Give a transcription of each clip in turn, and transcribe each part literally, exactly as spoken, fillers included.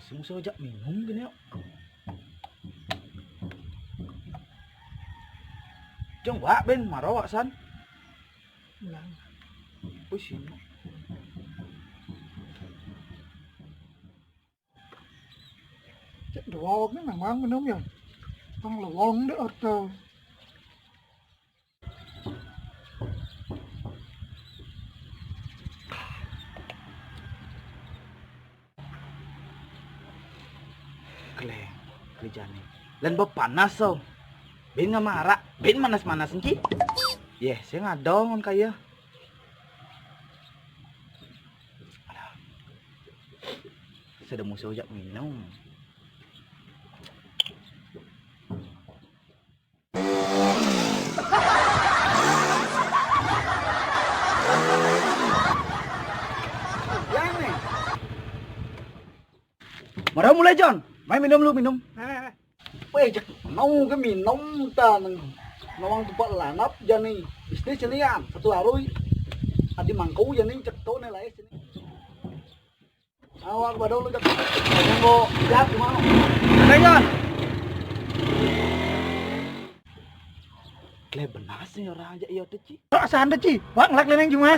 Sing usah ajak minum gini yuk. Jeng wak ben maro wak san. Ulang. Pusing. Cek doang ni memang minum ya. Pang lewong dek orto. Kleng, kerjane. Lan bab panas so. Ben ngamarak, ben manas-manas enci. Yeh, saya ngadong kaya. Alah. Sudah musuh jak minum. Mara mulai John, mai minum lu minum. Weh, cek mau ke minum ta nang nawang tempat lanap jani. Bisnis cenian satu larui. Adi mangkau jani cek to ne lai sini. Awak badau lu cek. Jangan go jat mau. Dengar. Kle benar sih orang aja iya tuh ci. Perasaan tuh ci. Wak ngelak leneng cuma.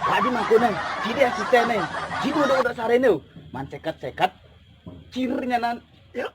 Lagi mangkau neng. Jadi asisten neng. Jadi udah udah sare neng. Man sekat sekat. Cirnya nan. Ya.